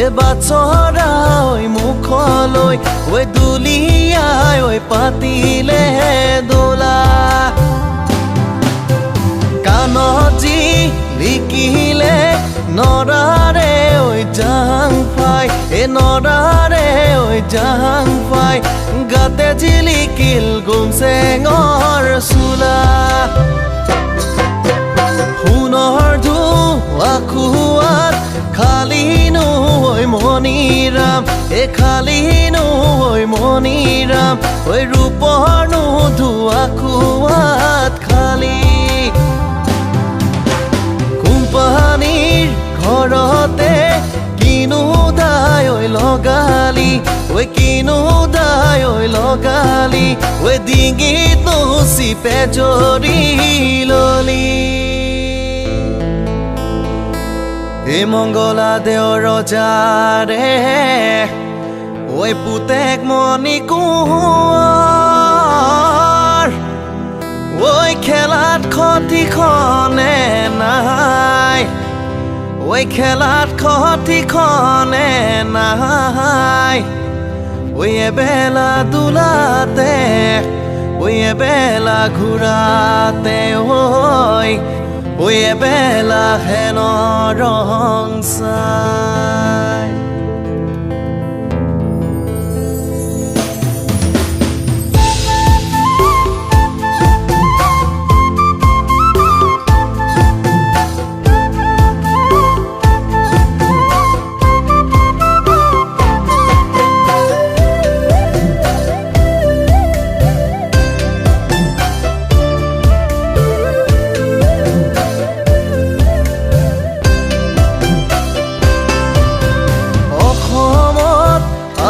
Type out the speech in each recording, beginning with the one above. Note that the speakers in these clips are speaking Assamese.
এ বাচৰা ঐ মুখলৈ ঐ দুলিয়াই ঐ পাতিলে দোলা। কাণত জিলিকিলে নৰাৰে ঐ জাং ফাই, এ নৰাৰে ঐ জাং ফাই, গাতে জিলিকিল গুমচেঙৰ চোলা। সোণৰ ধোৱা খোৱাত খালিনো ঐ মণিৰাম, এ খালিনো ঐ মণিৰাম, ঐ ৰূপৰনো ধোৱা খোৱাত খালি। কোম্পানীৰ ঘৰতে কিনো দাই ঐ লগালি, ঐ কিনো দাই ঐ লগালি, ঐ ডিঙিত চিপে জৰি ললি। এই মংগলা দেও ৰজাৰে ঐ পুতেক মণি কোঁৱৰ, ঐ খেলাত খতিখনে নাই, ঐ খেলাত খতিখনে নাই, ঐ এবেলা দোলাতে ঐ এবেলা ঘূৰাতে ঐ, ঐ এবেলা হেন ৰং চাই।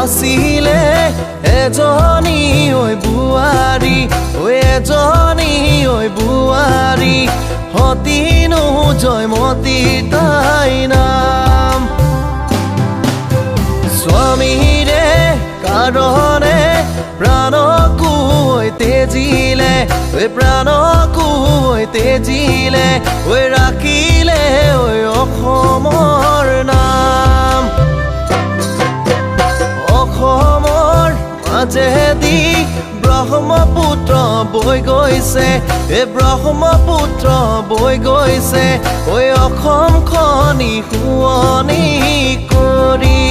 আছিলে এজনী ঐ বোৱাৰী, ঐ এজনী ঐ বোৱাৰী, সতীনো জয়মতী তাই নাম। স্বামীৰে কাৰণে প্ৰাণকো ঐ তেজিলে, ঐ প্ৰাণকো ঐ তেজিলে, ঐ ৰাখিলে ঐ অসমৰ নাম। অসমৰ মাজেদি ব্ৰহ্মপুত্ৰ বৈ গৈছে, এ ব্ৰহ্মপুত্ৰ বৈ গৈছে, ঐ অসমখনি শুৱনি কৰি।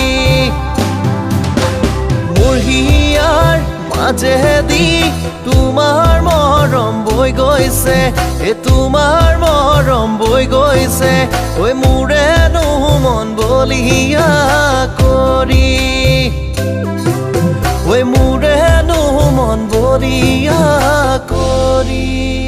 মোৰ হিয়াৰ মাজেদি তোমাৰ মৰম বৈ গৈছে, এ তোমাৰ মৰম বৈ গৈছে, ঐ মোৰেনো মন বলিয়া কৰি, ঐ মোৰেনো মন বলিয়া কৰি।